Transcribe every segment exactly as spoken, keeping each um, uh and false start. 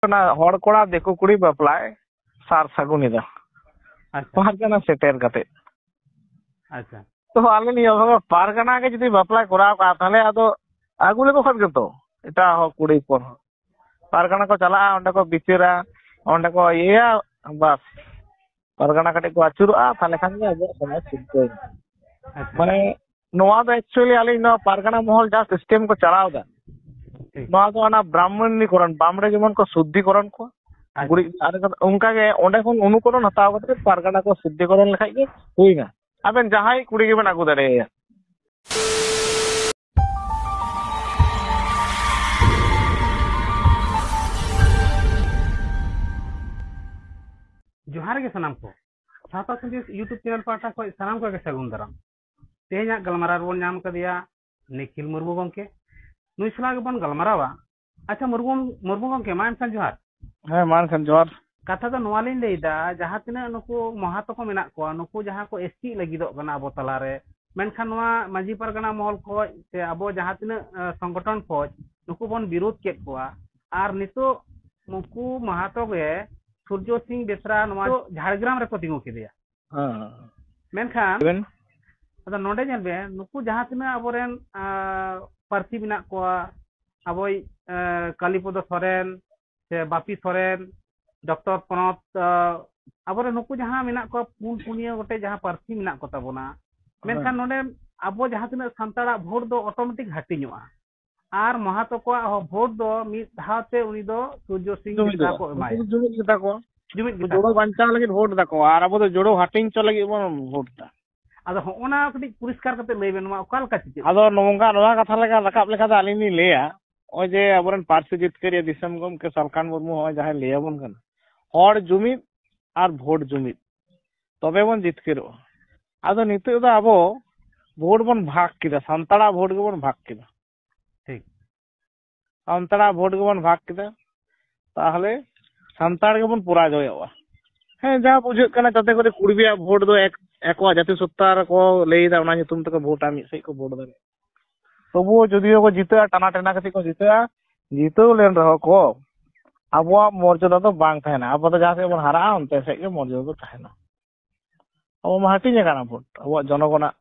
ᱚᱱᱟ ᱦᱚᱲ ᱠᱚᱲᱟ ᱫᱤᱠᱩ ᱠᱩᱲᱤ ᱵᱟᱯᱞᱟᱭ ᱥᱟᱨ ᱥᱟᱹᱜᱩᱱ ᱮᱫᱟ᱾ ᱟᱪᱪᱷᱟ᱾ ᱯᱟᱨᱜᱟᱱᱟ ᱥᱮᱴᱮᱨ ᱠᱟᱛᱮ᱾ ᱟᱪᱪᱷᱟ᱾ ᱛᱚ ᱟᱞᱮ ᱱᱤᱭᱟᱹ ᱵᱷᱟᱵᱮ ᱯᱟᱨᱜᱟᱱᱟ ᱜᱮ ᱡᱩᱫᱤ ᱵᱟᱯᱞᱟᱭ ᱠᱚᱨᱟᱣ ᱠᱟᱜᱼᱟ, ᱛᱟᱦᱞᱮ ᱟᱫᱚ ᱟᱹᱜᱩ ᱞᱮᱠᱚ ᱠᱷᱟᱱ ᱜᱮᱛᱚ ᱮᱴᱟᱜ ᱦᱚᱲ ᱠᱩᱲᱤ ᱦᱚᱯᱚᱱ ᱦᱚᱸ᱾ ᱯᱟᱨᱜᱟᱱᱟ ᱠᱚ ᱪᱟᱞᱟᱜᱼᱟ, ᱚᱸᱰᱮ ᱠᱚ ᱵᱤᱪᱟᱹᱨᱟ, ᱚᱸᱰᱮ ᱠᱚ ᱤᱭᱟᱹᱭᱟ, ᱵᱟᱥ᱾ ᱯᱟᱨᱜᱟᱱᱟ ᱠᱟᱹᱴᱤᱡ ᱠᱚ ᱟᱹᱪᱩᱨᱚᱜᱼᱟ, ᱛᱟᱦᱞᱮ ᱠᱷᱟᱱ ᱜᱮ ᱟᱵᱚᱣᱟᱜ ᱥᱚᱢᱟᱡᱽ ᱥᱩᱫᱷᱟᱹᱭᱮᱱᱟ᱾ ᱟᱪᱪᱷᱟ᱾ ᱢᱟᱱᱮ ᱱᱚᱣᱟ ᱫᱚ actually ᱟᱹᱞᱤᱧ ᱱᱚᱣᱟ ᱯᱟᱨᱜᱟᱱᱟ ᱢᱚᱦᱚᱞ ᱡᱟᱦᱟᱸ system ᱠᱚ ᱪᱟᱞᱟᱣ ᱮᱫᱟ, ᱴᱷᱤᱠ᱾ ᱱᱚᱣᱟ ᱫᱚ ᱚᱱᱟ ᱵᱨᱟᱦᱢᱚᱱᱤᱠᱚᱨᱚᱱ, ᱵᱟᱢᱲᱮ ᱡᱮᱢᱚᱱ ᱠᱚ ᱥᱩᱫᱽᱫᱷᱤᱠᱚᱨᱚᱱ ᱠᱚᱣᱟ, ᱟᱪᱪᱷᱟ᱾ ᱜᱩᱨᱤᱡ ᱟᱨ ᱚᱱᱠᱟ ᱜᱮ ᱚᱸᱰᱮ ᱠᱷᱚᱱ ᱚᱱᱩᱠᱚᱨᱚᱱ ᱦᱟᱛᱟᱣ ᱠᱟᱛᱮ ᱯᱟᱨᱜᱟᱱᱟ ᱠᱚ ᱥᱩᱫᱽᱫᱷᱤᱠᱚᱨᱚᱱ ᱞᱮᱠᱷᱟᱡ ᱜᱮ ᱦᱩᱭᱱᱟ᱾ ᱟᱵᱮᱱ ᱡᱟᱦᱟᱸᱭ ᱠᱩᱲᱤ ᱜᱮᱵᱮᱱ ᱟᱹᱜᱩ ᱫᱟᱲᱮᱭᱟᱭᱟ᱾ ᱡᱚᱦᱟᱨ ᱜᱮ ᱥᱟᱱᱟᱢ ᱠᱚ᱾ ᱥᱟᱶᱛᱟ ᱥᱟᱸᱫᱮᱥ YouTube channel ᱯᱟᱦᱴᱟ ᱠᱷᱚᱱ ᱥᱟᱱᱟᱢ ᱠᱚᱜᱮ ᱥᱟᱹᱜᱩᱱ ᱫᱟᱨᱟᱢ᱾ ᱛᱮᱦᱮᱧᱟᱜ ᱜᱟᱞᱢᱟᱨᱟᱣ ᱨᱮᱵᱚᱱ ᱧᱟᱢ ᱠᱟᱫᱮᱭᱟ ᱱᱤᱠᱷᱤᱞ ᱢᱩᱨᱢᱩ ᱜᱚᱢᱠᱮ᱾ ᱱᱩᱭ ᱥᱟᱞᱟᱜ ᱜᱮᱵᱚᱱ ᱜᱟᱞᱢᱟᱨᱟᱣᱟ᱾ ᱟᱪᱪᱷᱟ ᱢᱩᱨᱢᱩ, ᱢᱩᱨᱢᱩ ᱜᱚᱢᱠᱮ, ᱢᱟ ᱮᱱᱠᱷᱟᱱ ᱡᱚᱦᱟᱨ᱾ ᱦᱮᱸ, ᱢᱟ ᱮᱱᱠᱷᱟᱱ ᱡᱚᱦᱟᱨ᱾ ᱠᱟᱛᱷᱟ ᱫᱚ ᱱᱚᱣᱟ ᱞᱤᱧ ᱞᱟᱹᱭᱫᱟ, ᱡᱟᱦᱟᱸ ᱛᱤᱱᱟᱹᱜ ᱱᱩᱠᱩ ᱢᱚᱦᱟᱛᱚ ᱠᱚ ᱢᱮᱱᱟᱜ ᱠᱚᱣᱟ, ᱱᱩᱠᱩ ᱡᱟᱦᱟᱸ ᱠᱚ ᱮᱥᱴᱤᱜ ᱞᱟᱹᱜᱤᱫᱚᱜ ᱠᱟᱱᱟ ᱟᱵᱚ ᱛᱟᱞᱟᱨᱮ, ᱢᱮᱱᱠᱷᱟᱱ ᱱᱚᱣᱟ ᱢᱟᱹᱡᱷᱤ ᱯᱟᱨᱜᱟᱱᱟ ᱢᱚᱦᱚᱞ ᱠᱷᱚᱡ ᱥᱮ ᱟᱵᱚ ᱡᱟᱦᱟᱸ ᱛᱤᱱᱟᱹᱜ, ᱮ, ᱥᱚᱝᱜᱚᱴᱷᱚᱱ ᱠᱷᱚᱡ ᱱᱩᱠᱩ ᱵᱚᱱ ᱵᱤᱨᱳᱫ ᱠᱮᱫ ᱠᱚᱣᱟ᱾ ᱟᱨ ᱱᱤᱛᱚᱜ ᱱᱩᱠᱩ ᱢᱚᱦᱟᱛᱚ ᱜᱮ ᱥᱩᱨᱡᱚ ᱥᱤᱝ ᱵᱮᱥᱨᱟ ᱱᱚᱣᱟ ᱡᱷᱟᱲᱜᱨᱟᱢ ᱨᱮᱠᱚ ᱛᱤᱸᱜᱩ ᱠᱮᱫᱮᱭᱟ᱾ ᱦᱮᱸ᱾ ᱢᱮᱱᱠᱷᱟᱱ ᱞᱟᱹᱭ ᱵᱮᱱ᱾ ᱟᱫᱚ ᱱᱚᱰᱮ ᱧᱮᱞ ᱵᱮᱱ, ᱱᱩᱠᱩ ᱡᱟᱦᱟᱸ ᱛᱤᱱᱟᱹᱜ ᱟᱵᱚᱨᱮᱱ, ᱟ, ᱯᱨᱟᱨᱛᱷᱤ ᱢᱮᱱᱟᱜ ᱠᱚᱣᱟ, ᱟᱵᱚᱭᱤᱡ, ᱟ, ᱠᱟᱞᱤᱯᱚᱫᱚ ᱥᱚᱨᱮᱱ ᱥᱮ ᱵᱟᱯᱤ ᱥᱚᱨᱮᱱ, ᱰᱚᱠᱴᱚᱨ ᱯᱨᱚᱱᱚᱵ, ᱟ, ᱟᱵᱚᱨᱮᱱ ᱱᱩᱠᱩ ᱡᱟᱦᱟᱸ ᱢᱮᱱᱟᱜ ᱠᱚᱣᱟ, ᱯᱩᱱ ᱯᱩᱱᱭᱟᱹ ᱜᱚᱴᱮᱡ ᱡᱟᱦᱟᱸ ᱯᱨᱟᱨᱛᱷᱤ ᱢᱮᱱᱟᱜ ᱠᱚ ᱛᱟᱵᱚᱱᱟ, ᱢᱮᱱᱠᱷᱟᱱ ᱦᱮᱸ᱾ ᱱᱚᱰᱮ ᱟᱵᱚ ᱡᱟᱦᱟᱸ ᱛᱤᱱᱟᱹᱜ ᱥᱟᱱᱛᱟᱲᱟᱜ ᱵᱷᱳᱴ ᱫᱚ automatic ᱦᱟᱹᱴᱤᱧᱚᱜᱼᱟ᱾ ᱟᱨ ᱢᱟᱦᱟᱛᱚ ᱠᱚᱣᱟᱜ ᱦᱚᱸ ᱵᱷᱳᱴ ᱫᱚ ᱢᱤᱫ ᱫᱷᱟᱣ ᱛᱮ ᱩᱱᱤ ᱫᱚ ᱥᱩᱨᱡᱚ ᱥᱤᱝ ᱡᱩᱢᱤᱫ ᱵᱮᱥᱨᱟ ᱫᱚ, ᱠᱚ ᱩᱱᱠᱩ ᱮᱢᱟᱭᱟ᱾ ᱫᱚ ᱡᱩᱢᱤᱫ ᱜᱮᱛᱟ ᱠᱚᱣᱟ᱾ ᱡᱩᱢᱤᱫ ᱩᱱᱠᱩ ᱜᱮᱛᱟ ᱡᱳᱲᱳ ᱠᱚᱣᱟ᱾ ᱵᱟᱧᱪᱟᱣ ᱞᱟᱹᱜᱤᱫ ᱵᱷᱳᱴ ᱫᱟᱠᱚ, ᱟᱨ ᱟᱵᱚ ᱫᱚ ᱡᱳᱲᱳ ᱦᱟᱹᱴᱤᱧ ᱪᱚ ᱞᱟᱹᱜᱤᱫ ᱵᱚᱱ ᱵᱷᱳᱴ ᱫᱟ᱾ ᱟᱫᱚ ᱦᱚᱸᱜᱼᱚ ᱱᱟ ᱠᱟᱹᱴᱤᱡ ᱯᱚᱨᱤᱥᱠᱟᱨ ᱠᱟᱛᱮ ᱞᱟᱹᱭ ᱵᱮᱱ, ᱱᱚᱣᱟ ᱚᱠᱟ ᱞᱮᱠᱟ ᱪᱤᱠᱟᱹᱜ? ᱟᱫᱚ ᱱᱚᱝᱠᱟ, ᱱᱚᱣᱟ ᱠᱟᱛᱷᱟ ᱞᱮᱠᱟ ᱨᱟᱠᱟᱵ ᱞᱮᱠᱷᱟᱱ ᱫᱚ ᱟᱹᱞᱤᱧ ᱞᱤᱧ ᱞᱟᱹᱭᱟ, ᱱᱚᱜᱼᱚᱭ ᱡᱮ ᱟᱵᱚᱨᱮᱱ ᱯᱟᱹᱨᱥᱤ ᱡᱤᱛᱠᱟᱹᱨᱤᱭᱟᱹ ᱫᱤᱥᱚᱢ ᱜᱚᱢᱠᱮ ᱥᱟᱞᱠᱷᱟᱱ ᱢᱩᱨᱢᱩ ᱱᱚᱜᱼᱚᱭ ᱡᱟᱦᱟᱸᱭ ᱞᱟᱹᱭ ᱟᱵᱚᱱ ᱠᱟᱱᱟ, ᱦᱚᱲ ᱡᱩᱢᱤᱫ ᱟᱨ ᱵᱷᱳᱴ ᱡᱩᱢᱤᱫ, ᱛᱚᱵᱮ ᱵᱚᱱ ᱡᱤᱛᱠᱟᱹᱨᱚᱜᱼᱟ᱾ ᱟᱫᱚ ᱱᱤᱛᱚᱜ ᱫᱚ ᱟᱵᱚ ᱵᱷᱳᱴ ᱵᱚᱱ ᱵᱷᱟᱜᱽ ᱠᱮᱫᱟ, ᱥᱟᱱᱛᱟᱲᱟᱜ ᱵᱷᱳᱴ ᱜᱮᱵᱚᱱ ᱵᱷᱟᱜᱽ ᱠᱮᱫᱟ᱾ ᱴᱷᱤᱠ᱾ ᱥᱟᱱᱛᱟᱲᱟᱜ ᱵᱷᱳᱴ ᱜᱮᱵᱚᱱ ᱵᱷᱟᱜᱽ ᱠᱮᱫᱟ, ᱛᱟᱦᱚᱞᱮ ᱥᱟᱱᱛᱟᱲ ᱜᱮᱵᱚᱱ ᱯᱚᱨᱟᱡᱚᱭᱚᱜᱼᱟ᱾ ᱦᱮᱸ, ᱡᱟ ᱵᱩᱡᱷᱟᱹᱜ ᱠᱟᱱᱟ ᱡᱟᱛᱮ ᱠᱚᱨᱮ ᱠᱩᱲᱵᱤᱭᱟᱜ ᱵᱷᱳᱴ ᱫᱚ ᱮᱠ-, ᱟᱠᱚᱣᱟᱜ ᱡᱟᱹᱛᱤ ᱥᱚᱛᱛᱟ ᱨᱮᱠᱚ ᱞᱟᱹᱭ ᱮᱫᱟ, ᱚᱱᱟ ᱧᱩᱛᱩᱢ ᱛᱮᱠᱚ ᱵᱷᱳᱴᱟ, ᱢᱤᱫ ᱥᱮᱫ ᱠᱚ ᱵᱷᱳᱴ ᱫᱟᱲᱮᱭᱟᱜᱼᱟ᱾ ᱛᱚᱵᱩᱣᱳ ᱡᱩᱫᱤᱭᱳ ᱠᱚ ᱡᱤᱛᱟᱹᱜᱼᱟ, ᱴᱟᱱᱟ ᱴᱟᱱᱟ ᱠᱟᱛᱮ ᱠᱚ ᱡᱤᱛᱟᱹᱜᱼᱟ, ᱡᱤᱛᱟᱹᱣ ᱞᱮᱱ ᱨᱮᱦᱚᱸ ᱠᱚ, ᱟᱵᱚᱣᱟᱜ ᱢᱚᱨᱡᱟᱫᱟ ᱫᱚ ᱵᱟᱝ ᱛᱟᱦᱮᱱᱟ᱾ ᱟᱵᱚ ᱫᱚ ᱡᱟᱦᱟᱸ ᱥᱮᱫ ᱵᱚᱱ ᱦᱟᱨᱟᱜᱼᱟ, ᱚᱱᱛᱮ ᱥᱮᱫ ᱜᱮ ᱢᱚᱨᱡᱟᱫᱟ ᱫᱚ ᱛᱟᱦᱮᱱᱟ᱾ ᱟᱵᱚ ᱢᱟ ᱦᱟᱹᱴᱤᱧ ᱟᱠᱟᱱᱟ ᱵᱷᱳᱴ, ᱟᱵᱚᱣᱟᱜ ᱡᱚᱱᱚᱜᱚᱱᱟᱜ᱾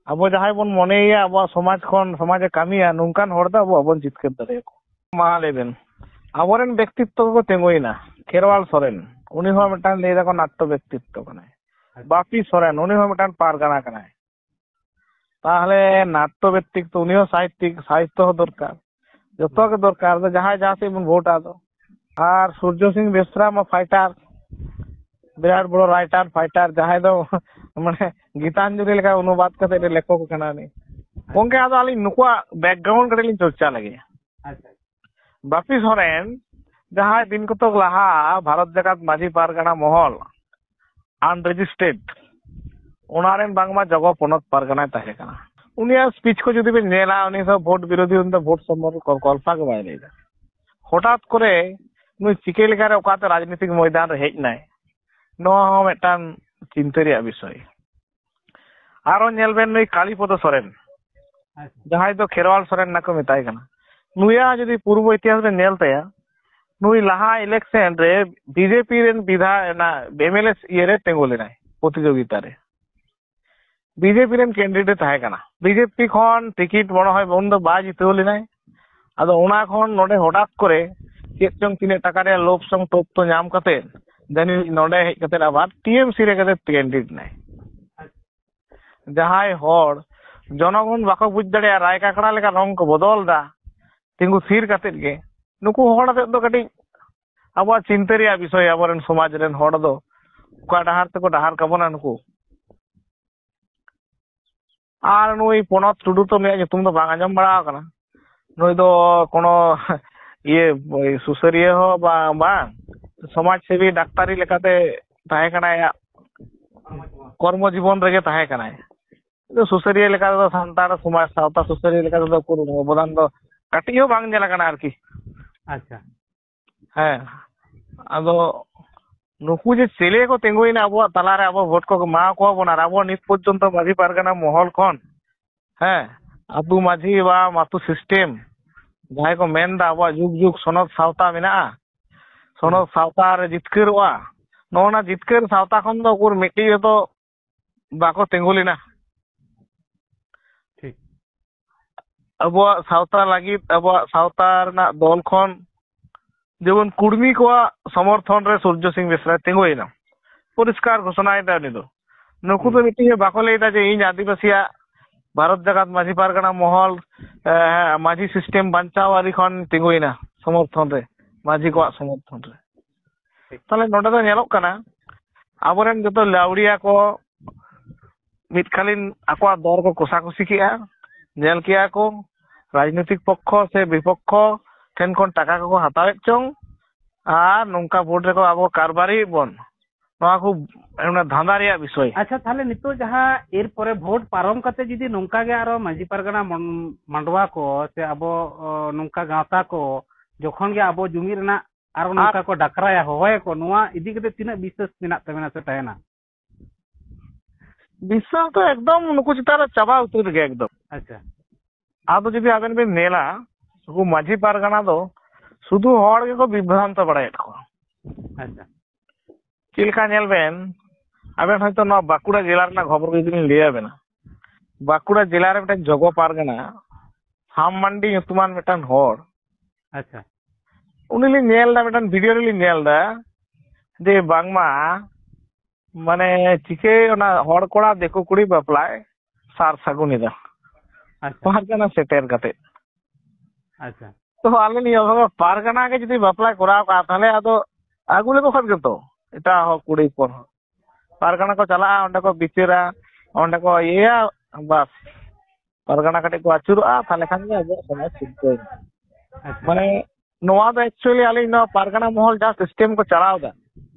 ᱟᱵᱚ ᱡᱟᱦᱟᱸᱭ ᱵᱚᱱ ᱢᱚᱱᱮᱭᱮᱭᱟ ᱟᱵᱚᱣᱟᱜ ᱥᱚᱢᱟᱡᱽ ᱠᱷᱚᱱ, ᱥᱚᱢᱟᱡᱮ ᱠᱟᱹᱢᱤᱭᱟ, ᱱᱚᱝᱠᱟᱱ ᱦᱚᱲ ᱫᱚ ᱟᱵᱚ ᱵᱟᱵᱚᱱ ᱡᱤᱛᱠᱟᱹᱨ ᱫᱟᱲᱮᱭᱟᱠᱚᱣᱟ᱾ ᱢᱟ ᱞᱟᱹᱭ ᱵᱮᱱ, ᱟᱵᱚᱨᱮᱱ ᱵᱮᱠᱛᱤᱛᱛᱚ ᱠᱚᱠᱚ ᱛᱤᱸᱜᱩᱭᱮᱱᱟ᱾ ᱠᱷᱮᱨᱣᱟᱞ ᱥᱚᱨᱮᱱ, ᱩᱱᱤ ᱦᱚᱸ ᱢᱤᱫᱴᱟᱝ ᱞᱟᱹᱭ ᱫᱟᱠᱚ ᱱᱟᱴᱴᱚ ᱵᱮᱠᱛᱤᱛᱛᱚ ᱠᱟᱱᱟᱭ᱾ ᱵᱟᱯᱤ ᱥᱚᱨᱮᱱ, ᱩᱱᱤ ᱦᱚᱸ ᱢᱤᱫᱴᱟᱝ ᱯᱟᱨᱜᱟᱱᱟ ᱠᱟᱱᱟᱭ᱾ ᱛᱟᱦᱚᱞᱮ ᱱᱟᱴᱴᱚ ᱵᱮᱠᱛᱤᱛᱛᱚ, ᱩᱱᱤ ᱦᱚᱸ ᱥᱟᱦᱤᱛᱛᱤᱠ, ᱥᱟᱦᱤᱛᱛᱚ ᱦᱚᱸ ᱫᱚᱨᱠᱟᱨ, ᱡᱚᱛᱚ ᱜᱮ ᱫᱚᱨᱠᱟᱨ᱾ ᱟᱫᱚ ᱡᱟᱦᱟᱸᱭ ᱡᱟᱦᱟᱸ ᱥᱮᱫ ᱵᱚᱱ ᱵᱷᱳᱴᱟ ᱟᱫᱚ᱾ ᱟᱨ ᱥᱩᱨᱡᱚ ᱥᱤᱝ ᱵᱮᱥᱨᱟ ᱢᱟ ᱯᱷᱟᱭᱴᱟᱨ, ᱵᱤᱨᱟᱴ ᱵᱚᱲᱚ ᱨᱟᱭᱴᱟᱨ ᱯᱷᱟᱭᱴᱟᱨ, ᱡᱟᱦᱟᱸᱭ ᱫᱚ ᱢᱟᱱᱮ ᱜᱤᱛᱟᱧᱡᱚᱞᱤ ᱞᱮᱠᱟ ᱚᱱᱩᱵᱟᱫ ᱠᱟᱛᱮ ᱞᱮᱠᱷᱚᱠ ᱠᱟᱱᱟ ᱩᱱᱤ᱾ ᱜᱚᱝᱠᱮ, ᱟᱫᱚ ᱟᱹᱞᱤᱧ ᱱᱩᱠᱩᱣᱟᱜ ᱵᱮᱠᱜᱨᱟᱣᱩᱱᱰ ᱠᱟᱹᱴᱤᱡ ᱞᱤᱧ ᱪᱚᱨᱪᱟ ᱞᱮᱜᱮ᱾ ᱟᱪᱪᱷᱟ᱾ ᱵᱟᱯᱤ ᱥᱚᱨᱮᱱ, ᱡᱟᱦᱟᱸᱭ ᱫᱤᱱ ᱠᱚᱛᱚᱠ ᱞᱟᱦᱟ ᱵᱷᱟᱨᱚᱛ ᱡᱟᱠᱟᱛ ᱢᱟᱹᱡᱷᱤ ᱯᱟᱨᱜᱟᱱᱟ ᱢᱚᱦᱚᱞ ᱟᱱᱨᱮᱡᱤᱥᱴᱟᱨᱰ, ᱚᱱᱟ ᱨᱮᱱ ᱵᱟᱝᱢᱟ ᱡᱚᱜᱚ ᱯᱚᱱᱚᱛ ᱯᱟᱨᱜᱟᱱᱟᱭ ᱛᱟᱦᱮᱸ ᱠᱟᱱᱟ᱾ ᱩᱱᱤᱭᱟᱜ ᱥᱯᱤᱪ ᱠᱚ ᱡᱩᱫᱤ ᱵᱮᱱ ᱧᱮᱞᱟ, ᱩᱱᱤ ᱫᱚ ᱵᱷᱳᱴ ᱵᱤᱨᱳᱫᱷᱤ, ᱩᱱᱤ ᱫᱚ ᱵᱷᱳᱴ ᱥᱚᱢᱵᱚᱨ ᱠᱚ ᱠᱚᱞᱯᱟ ᱜᱮ ᱵᱟᱭ ᱞᱟᱹᱭᱫᱟ᱾ ᱦᱚᱴᱟᱛ ᱠᱚᱨᱮ ᱱᱩᱭ ᱪᱤᱠᱟᱹ ᱞᱮᱠᱟᱨᱮ ᱚᱠᱟᱛᱮ ᱨᱟᱡᱽᱱᱤᱛᱤᱠ ᱢᱚᱭᱫᱟᱱ ᱨᱮ ᱦᱮᱡ ᱱᱟᱭ, ᱱᱚᱣᱟ ᱦᱚᱸ ᱢᱤᱫᱴᱟᱝ ᱪᱤᱱᱛᱟᱹ ᱨᱮᱭᱟᱜ ᱵᱤᱥᱚᱭ᱾ ᱟᱨᱚ ᱧᱮᱞ ᱵᱮᱱ, ᱱᱩᱭ ᱠᱟᱞᱤᱯᱚᱫᱚ ᱥᱚᱨᱮᱱ, ᱟᱪᱪᱷᱟ᱾ ᱡᱟᱦᱟᱸᱭ ᱫᱚ ᱠᱷᱮᱨᱣᱟᱞ ᱥᱚᱨᱮᱱ ᱱᱟᱜ ᱠᱚ ᱢᱮᱛᱟᱭ ᱠᱟᱱᱟ, ᱱᱩᱭᱟᱜ ᱡᱩᱫᱤ ᱯᱩᱨᱵᱚ ᱤᱛᱤᱦᱟᱥ ᱵᱮᱱ ᱧᱮᱞ ᱛᱟᱭᱟ, ᱱᱩᱭ ᱞᱟᱦᱟ ᱤᱞᱮᱠᱥᱚᱱ ᱨᱮ ᱵᱤᱡᱮᱯᱤ ᱨᱮᱱ ᱵᱤᱫᱷᱟ-, ᱚᱱᱟ ᱮᱢ ᱮᱞ ᱮ ᱤᱭᱟᱹ ᱨᱮ ᱛᱤᱸᱜᱩ ᱞᱮᱱᱟᱭ ᱯᱨᱚᱛᱤᱡᱳᱜᱤᱛᱟ ᱨᱮ᱾ ᱵᱤᱡᱮᱯᱤ ᱨᱮᱱ ᱠᱮᱱᱰᱤᱰᱮᱴ ᱛᱟᱦᱮᱸ ᱠᱟᱱᱟ᱾ ᱵᱤᱡᱮᱯᱤ ᱠᱷᱚᱱ ᱴᱤᱠᱤᱴ ᱢᱚᱱᱮ ᱦᱚᱭ ᱩᱱ ᱫᱚ ᱵᱟᱭ ᱡᱤᱛᱟᱹᱣ ᱞᱮᱱᱟᱭ᱾ ᱟᱫᱚ ᱚᱱᱟ ᱠᱷᱚᱱ ᱱᱚᱰᱮ ᱦᱚᱴᱟᱛ ᱠᱚᱨᱮ ᱪᱮᱫ ᱪᱚᱝ ᱛᱤᱱᱟᱹᱜ ᱴᱟᱠᱟ ᱨᱮᱭᱟᱜ ᱞᱳᱵᱷ ᱥᱚᱝ ᱴᱳᱵᱷ ᱛᱚ ᱧᱟᱢ ᱠᱟᱛᱮ ᱡᱟᱹᱱᱤᱡ ᱱᱚᱰᱮ ᱦᱮᱡ ᱠᱟᱛᱮ ᱟᱵᱟᱨ ᱴᱤ ᱮᱢ ᱥᱤ ᱨᱮ ᱠᱟᱛᱮ ᱠᱮᱱᱰᱤᱰᱮᱴ ᱮᱱᱟᱭ᱾ ᱡᱟᱦᱟᱸᱭ ᱦᱚᱲ ᱡᱚᱱᱚᱜᱚᱱ ᱵᱟᱠᱚ ᱵᱩᱡᱽ ᱫᱟᱲᱮᱭᱟᱜᱼᱟ, ᱨᱟᱭ ᱠᱟᱠᱲᱟ ᱞᱮᱠᱟ ᱨᱚᱝ ᱠᱚ ᱵᱚᱫᱚᱞ ᱮᱫᱟ, ᱛᱤᱸᱜᱩ ᱛᱷᱤᱨ ᱠᱟᱛᱮ ᱜᱮ, ᱱᱩᱠᱩ ᱦᱚᱲ ᱟᱛᱮᱫ ᱫᱚ ᱠᱟᱹᱴᱤᱡ ᱟᱵᱚᱣᱟᱜ ᱪᱤᱱᱛᱟᱹ ᱨᱮᱭᱟᱜ ᱵᱤᱥᱚᱭ᱾ ᱟᱵᱚᱨᱮᱱ ᱥᱚᱢᱟᱡᱽ ᱨᱮᱱ ᱦᱚᱲ ᱫᱚ ᱚᱠᱟ ᱰᱟᱦᱟᱨ ᱛᱮᱠᱚ ᱰᱟᱦᱟᱨ ᱠᱟᱵᱚᱱᱟ ᱱᱩᱠᱩ? ᱟᱨ ᱱᱩᱭ ᱯᱚᱱᱚᱛ ᱴᱩᱰᱩ ᱛᱚ ᱩᱱᱤᱭᱟᱜ ᱧᱩᱛᱩᱢ ᱫᱚ ᱵᱟᱝ ᱟᱸᱡᱚᱢ ᱵᱟᱲᱟ ᱟᱠᱟᱱᱟ᱾ ᱱᱩᱭ ᱫᱚ ᱠᱳᱱᱳ ᱤᱭᱟᱹ ᱥᱩᱥᱟᱹᱨᱤᱭᱟᱹ ᱦᱚᱸ ᱵᱟᱝ, ᱵᱟᱝ, ᱥᱚᱢᱟᱡᱽ ᱥᱮᱵᱤ ᱰᱟᱠᱛᱟᱨᱤ ᱞᱮᱠᱟᱛᱮ ᱛᱟᱦᱮᱸ ᱠᱟᱱᱟᱭ, ᱟᱭᱟᱜ ᱠᱚᱨᱢᱚ ᱡᱤᱵᱚᱱ ᱨᱮᱜᱮ ᱛᱟᱦᱮᱸ ᱠᱟᱱᱟᱭ᱾ ᱥᱩᱥᱟᱹᱨᱤᱭᱟᱹ ᱞᱮᱠᱟ ᱛᱮᱫᱚ ᱥᱟᱱᱛᱟᱲ ᱥᱚᱢᱟᱡᱽ, ᱥᱟᱶᱛᱟ ᱥᱩᱥᱟᱹᱨᱤᱭᱟᱹ ᱞᱮᱠᱟ ᱛᱮᱫᱚ ᱩᱠᱩᱨ ᱚᱵᱚᱫᱟᱱ ᱫᱚ ᱠᱟᱹᱴᱤᱡ ᱦᱚᱸ ᱵᱟᱝ ᱧᱮᱞ ᱟᱠᱟᱱᱟ ᱟᱨᱠᱤ᱾ ᱟᱪᱪᱷᱟ᱾ ᱦᱮᱸ, ᱟᱫᱚ ᱱᱩᱠᱩ ᱡᱮ ᱪᱮᱞᱮ ᱠᱚ ᱛᱤᱸᱜᱩᱭᱮᱱᱟ ᱟᱵᱚᱣᱟᱜ ᱛᱟᱞᱟᱨᱮ, ᱟᱵᱚ ᱵᱷᱳᱴ ᱠᱚ ᱮᱢᱟ ᱠᱚᱣᱟ ᱵᱚᱱ, ᱟᱨ ᱟᱵᱚ ᱱᱤᱛ ᱯᱚᱨᱡᱚᱱᱛᱚ ᱢᱟᱹᱡᱷᱤ ᱯᱟᱨᱜᱟᱱᱟ ᱢᱚᱦᱚᱞ ᱠᱷᱚᱱ, ᱦᱮᱸ, ᱟᱹᱛᱩ ᱢᱟᱹᱡᱷᱤ ᱵᱟ ᱟᱹᱛᱩ ᱥᱤᱥᱴᱮᱢ ᱡᱟᱦᱟᱸᱭ ᱠᱚ ᱢᱮᱱᱫᱟ ᱟᱵᱚᱣᱟᱜ ᱡᱩᱜᱽ ᱡᱩᱜᱽ ᱥᱚᱱᱚᱛ ᱥᱟᱶᱛᱟ ᱢᱮᱱᱟᱜᱼᱟ, ᱥᱚᱱᱚᱛ ᱥᱟᱶᱛᱟ ᱨᱮ ᱡᱤᱛᱠᱟᱹᱨᱚᱜᱼᱟ, ᱱᱚᱜᱼᱚ ᱱᱟ ᱡᱤᱛᱠᱟᱹᱨ ᱥᱟᱶᱛᱟ ᱠᱷᱚᱱ ᱫᱚ ᱩᱠᱩᱨ ᱢᱤᱫᱴᱤᱡ ᱦᱚᱸᱛᱚ ᱵᱟᱠᱚ ᱛᱤᱸᱜᱩ ᱞᱮᱱᱟ᱾ ᱴᱷᱤᱠ᱾ ᱟᱵᱚᱣᱟᱜ ᱥᱟᱶᱛᱟ ᱞᱟᱹᱜᱤᱫ, ᱟᱵᱚᱣᱟᱜ ᱥᱟᱶᱛᱟ ᱨᱮᱱᱟᱜ ᱫᱚᱞ ᱠᱷᱚᱱ ᱡᱮᱢᱚᱱ ᱠᱩᱲᱢᱤ ᱠᱚᱣᱟᱜ ᱥᱚᱢᱚᱨᱛᱷᱚᱱ ᱨᱮ ᱥᱩᱨᱡᱚ ᱥᱤᱝ ᱵᱮᱥᱨᱟᱭ ᱛᱤᱸᱜᱩᱭᱮᱱᱟ, ᱯᱚᱨᱤᱥᱠᱟᱨ ᱜᱷᱳᱥᱚᱱᱟᱭᱮᱫᱟ ᱩᱱᱤ ᱫᱚ᱾ ᱱᱩᱠᱩ ᱫᱚ ᱢᱤᱫᱴᱤᱡ ᱦᱚᱸ ᱵᱟᱠᱚ ᱞᱟᱹᱭᱫᱟ ᱡᱮ ᱤᱧ ᱟᱹᱫᱤᱵᱟᱹᱥᱤᱭᱟᱜ ᱵᱷᱟᱨᱚᱛ ᱡᱟᱠᱟᱛ ᱢᱟᱹᱡᱷᱤ ᱯᱟᱨᱜᱟᱱᱟ ᱢᱚᱦᱚᱞ, ᱮ, ᱢᱟᱹᱡᱷᱤ ᱥᱤᱥᱴᱮᱢ ᱵᱟᱧᱪᱟᱣ ᱟᱹᱨᱤ ᱠᱷᱚᱱ ᱛᱤᱸᱜᱩᱭᱮᱱᱟ ᱥᱚᱢᱚᱨᱛᱷᱚᱱ ᱨᱮ, ᱢᱟᱹᱡᱷᱤ ᱠᱚᱣᱟᱜ ᱥᱚᱢᱚᱨᱛᱷᱚᱱ ᱨᱮ᱾ ᱛᱟᱦᱞᱮ ᱱᱚᱰᱮ ᱫᱚ ᱧᱮᱞᱚᱜ ᱠᱟᱱᱟ ᱟᱵᱚᱨᱮᱱ ᱡᱚᱛᱚ ᱞᱟᱹᱣᱲᱤᱭᱟ ᱠᱚ ᱢᱤᱫ ᱠᱷᱟᱹᱞᱤ ᱟᱠᱚᱣᱟᱜ ᱫᱚᱨ ᱠᱚ ᱠᱚᱥᱟᱠᱩᱥᱤ ᱠᱮᱜᱼᱟ, ᱧᱮᱞ ᱠᱮᱜᱼᱟ ᱠᱚ ᱨᱟᱡᱽᱱᱤᱛᱤᱠ ᱯᱚᱠᱠᱷᱚ ᱥᱮ ᱵᱤᱯᱚᱠᱠᱷᱚ ᱴᱷᱮᱱ ᱠᱷᱚᱱ ᱴᱟᱠᱟ ᱠᱚᱠᱚ ᱦᱟᱛᱟᱣᱮᱫ ᱪᱚᱝ, ᱟᱨ ᱱᱚᱝᱠᱟ ᱵᱷᱳᱴ ᱨᱮᱠᱚ ᱟᱵᱚ ᱠᱟᱨᱵᱟᱨᱤᱭᱮᱫ ᱵᱚᱱ, ᱱᱚᱣᱟ ᱠᱚ ᱚᱱᱟ ᱫᱷᱟᱸᱫᱟ ᱨᱮᱭᱟᱜ ᱵᱤᱥᱚᱭ᱾ ᱟᱪᱪᱷᱟ, ᱛᱟᱦᱞᱮ ᱱᱤᱛᱚᱜ ᱡᱟᱦᱟᱸ ᱮᱨᱯᱚᱨᱮ ᱵᱷᱳᱴ ᱯᱟᱨᱚᱢ ᱠᱟᱛᱮ ᱡᱩᱫᱤ ᱱᱚᱝᱠᱟ ᱜᱮ ᱟᱨᱚ ᱢᱟᱹᱡᱷᱤ ᱯᱟᱨᱜᱟᱱᱟ ᱢᱚᱱ-, ᱢᱟᱰᱣᱟ ᱠᱚ ᱥᱮ ᱟᱵᱚ, ᱚ, ᱱᱚᱝᱠᱟ ᱜᱟᱶᱛᱟ ᱠᱚ ᱡᱚᱠᱷᱚᱱ ᱜᱮ ᱟᱵᱚ ᱡᱩᱢᱤᱫ ᱨᱮᱱᱟᱜ ᱟᱨ ᱱᱚᱝᱠᱟ ᱠᱚ ᱰᱟᱠᱨᱟᱭᱟ, ᱦᱚᱦᱚᱭᱟᱠᱚ, ᱱᱚᱣᱟ ᱤᱫᱤ ᱠᱟᱛᱮ ᱛᱤᱱᱟᱹᱜ ᱵᱤᱥᱥᱟᱹᱥ ᱢᱮᱱᱟᱜ ᱛᱟᱵᱮᱱᱟ ᱥᱮ ᱛᱟᱦᱮᱱᱟ? ᱵᱤᱥᱥᱟᱥ ᱫᱚ ᱮᱠᱫᱚᱢ ᱱᱩᱠᱩ ᱪᱮᱛᱟᱱ ᱨᱮ ᱪᱟᱵᱟ ᱩᱛᱟᱹᱨ ᱜᱮ ᱮᱠᱫᱚᱢ᱾ ᱟᱪᱪᱷᱟ᱾ ᱟᱫᱚ ᱡᱩᱫᱤ ᱟᱵᱮᱱ ᱵᱮᱱ ᱧᱮᱞᱟ, ᱱᱩᱠᱩ ᱢᱟᱹᱡᱷᱤ ᱯᱟᱨᱜᱟᱱᱟ ᱫᱚ ᱥᱩᱫᱷᱩ ᱦᱚᱲ ᱜᱮᱠᱚ ᱵᱤᱵᱷᱨᱟᱱᱛᱚ ᱵᱟᱲᱟᱭᱮᱫ ᱠᱚᱣᱟ᱾ ᱟᱪᱪᱷᱟ᱾ ᱪᱮᱫ ᱞᱮᱠᱟ ᱧᱮᱞ ᱵᱮᱱ, ᱟᱵᱮᱱ ᱦᱚᱭᱛᱳ ᱱᱚᱣᱟ ᱵᱟᱸᱠᱩᱲᱟ ᱡᱮᱞᱟ ᱨᱮᱱᱟᱜ ᱠᱷᱚᱵᱚᱨ ᱠᱚ ᱡᱩᱫᱤ ᱞᱤᱧ ᱞᱟᱹᱭ ᱟᱵᱮᱱᱟ, ᱵᱟᱸᱠᱩᱲᱟ ᱡᱮᱞᱟ ᱨᱮ ᱢᱤᱫᱴᱮᱱ ᱡᱚᱜᱚ ᱯᱟᱨᱜᱟᱱᱟ ᱥᱟᱢ ᱢᱟᱱᱰᱤ ᱧᱩᱛᱩᱢᱟᱱ ᱢᱤᱫᱴᱟᱝ ᱦᱚᱲ, ᱟᱪᱪᱷᱟ᱾ ᱩᱱᱤ ᱞᱤᱧ ᱧᱮᱞ ᱮᱫᱟ, ᱢᱤᱫᱴᱟᱝ ᱵᱷᱤᱰᱤᱭᱳ ᱨᱮᱞᱤᱧ ᱧᱮᱞ ᱮᱫᱟ ᱡᱮ ᱵᱟᱝᱢᱟ ᱢᱟᱱᱮ ᱪᱤᱠᱟᱹ ᱚᱱᱟ ᱦᱚᱲ ᱠᱚᱲᱟ ᱫᱤᱠᱩ ᱠᱩᱲᱤ ᱵᱟᱯᱞᱟᱭ ᱥᱟᱨ ᱥᱟᱹᱜᱩᱱ ᱮᱫᱟ ᱟᱪᱪᱷᱟ᱾ ᱯᱟᱨᱜᱟᱱᱟ ᱥᱮᱴᱮᱨ ᱠᱟᱛᱮ᱾ ᱟᱪᱪᱷᱟ᱾ ᱛᱚ ᱟᱞᱮ ᱞᱤᱧ ᱵᱷᱟᱵᱟ ᱯᱟᱨᱜᱟᱱᱟ ᱜᱮ ᱡᱩᱫᱤ ᱵᱟᱯᱞᱟᱭ ᱠᱚᱨᱟᱣ ᱠᱟᱜᱼᱟ, ᱛᱟᱦᱞᱮ ᱟᱫᱚ ᱟᱹᱜᱩ ᱞᱮᱠᱚ ᱠᱷᱟᱱ ᱜᱮᱛᱚ ᱮᱴᱟᱜ ᱦᱚᱲ ᱠᱩᱲᱤ ᱦᱚᱯᱚᱱ ᱦᱚᱸ ᱯᱟᱨᱜᱟᱱᱟ ᱠᱚ ᱪᱟᱞᱟᱜᱼᱟ, ᱚᱸᱰᱮ ᱠᱚ ᱵᱤᱪᱟᱹᱨᱟ, ᱚᱸᱰᱮ ᱠᱚ ᱤᱭᱟᱹᱭᱟ, ᱵᱟᱥ ᱯᱟᱨᱜᱟᱱᱟ ᱠᱟᱹᱴᱤᱡ ᱠᱚ ᱟᱹᱪᱩᱨᱚᱜᱼᱟ, ᱛᱟᱦᱞᱮ ᱠᱷᱟᱱ ᱜᱮ ᱟᱵᱚᱣᱟᱜ ᱥᱚᱢᱟᱡᱽ ᱥᱤᱨᱡᱟᱹᱣ ᱮᱱᱟ᱾ ᱟᱪᱪᱷᱟ᱾ ᱢᱟᱱᱮ ᱱᱚᱣᱟ ᱫᱚ actually ᱟᱹᱞᱤᱧ ᱱᱚᱣᱟ ᱯᱟᱨᱜᱟᱱᱟ ᱢᱚᱦᱚᱞ ᱡᱟᱦᱟᱸ ᱥᱤᱥᱴᱮᱢ ᱠᱚ ᱪᱟᱞᱟᱣ ᱮᱫᱟ,